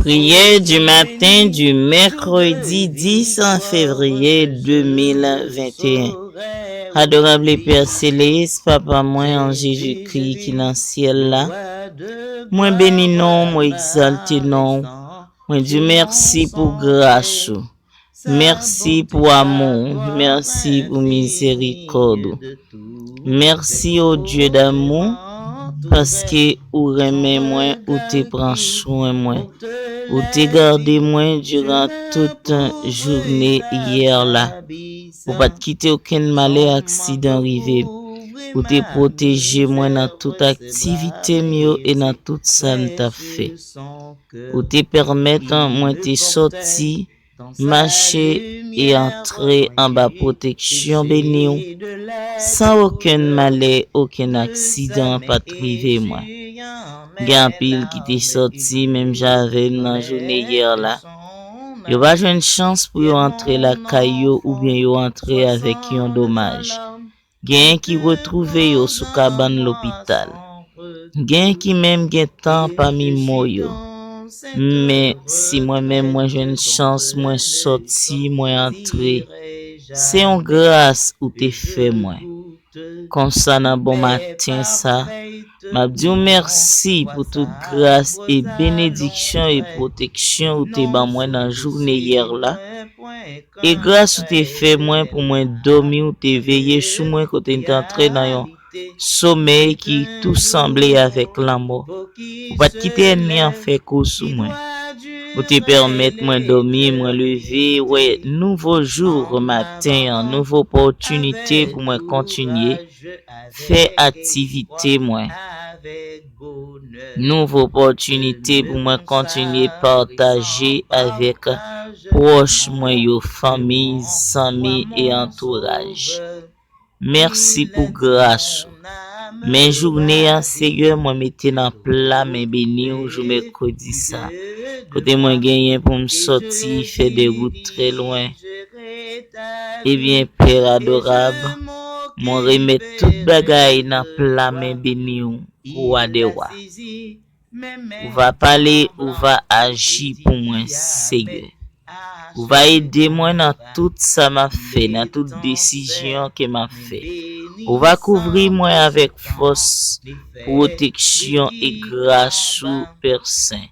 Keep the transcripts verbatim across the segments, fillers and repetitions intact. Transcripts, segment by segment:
Prière du matin du mercredi dix février deux mille vingt et un. Adorable Père Céleste, Papa mwen an Jezikri ki nan syèl la, mwen beni non w, mwen egzalte non w, mwen di w mèsi pou gras ou. Mèsi pou amou w, mèsi pou mizerikòd ou. Mèsi, o Dye damou, paske ou renmen mwen, ou te pran swen mwen. Ou te gade mwen diran tout jounen yè la. Ou pa t kite okenn malè, aksidan rive m. Ou te pwoteje mwen nan tout aktivite m yo e nan tout sa m t ap fè. Ou te pèmèt mwen te sòti, mache e antre anba pwoteksyon beni w, san okenn malè, okenn aksidan pa t rive mwen. Gen anpil ki te sòti menm jan avè m nan jounen yè la. Yo pa jwenn chans pou yo antre lakay yo oubyen yo antre avèk yon domaj. Genyen ki retwouve yo sou kabann lopital. Genyen ki menm gen tan pami mò yo. Men si mwen menm mwen jwenn chans, mwen sòti, mwen antre, se yon gras ou te fè mwen. Konsa nan bon maten sa, m ap di w mèsi pou tout gras e benediksyon e pwoteksyon ou te ban mwen nan jounen yè la. E gras ou te fè mwen pou mwen dòmi, ou te veye sou mwen kote m te antre nan yon somèy ki tou sanble avèk lanmò. Ou pa t kite ènmi an fè kou sou mwen. Ou te pèmèt mwen dòmi, mwen leve, wè nouvo jou maten an, nouvo opòtinite pou mwen kontinye fè aktivite mwen. Nouvo opòtinite pou mwen kontinye pataje avèk pwòch mwen yo, fanmi, zanmi e antouraj. Mèsi pou gras ou. Men jounen an, Seyè, mwen mete nan pla men beni w jou mèkredi sa, kote mwen genyen pou m sòti fè de wout trè lwen. Ebyen, Pè adorab, mwen remèt tout bagay nan pla men beni w, Wa dè wa. Ou va pale, ou va aji pou mwen, Seyè. Ou va ede mwen nan tout sa m ap fè, nan tout desizyon ke m ap fè. Ou va kouvri mwen avèk fòs, pwoteksyon e gras ou, Pè Sen.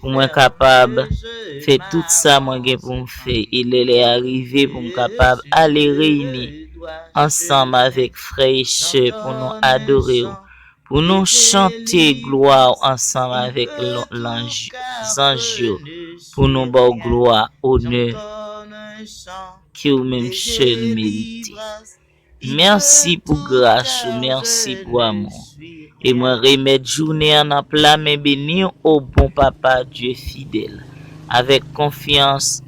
Pou mwen kapab fè tout sa mwen gen pou m fè, e lè lè a rive pou m kapab ale reyini ansanm avèk frè e sè pou nou adore w, pou nou chante glwa w ansanm avèk l-, lanj, zanj yo, pou nou ba w glwa, onè ke ou menm sèl merite. Mèsi pou gras ou, mèsi pou amou. E mwen remèt jounen an nan pla men beni w, o bon Papa Dye fidèl. Avèk konfyans,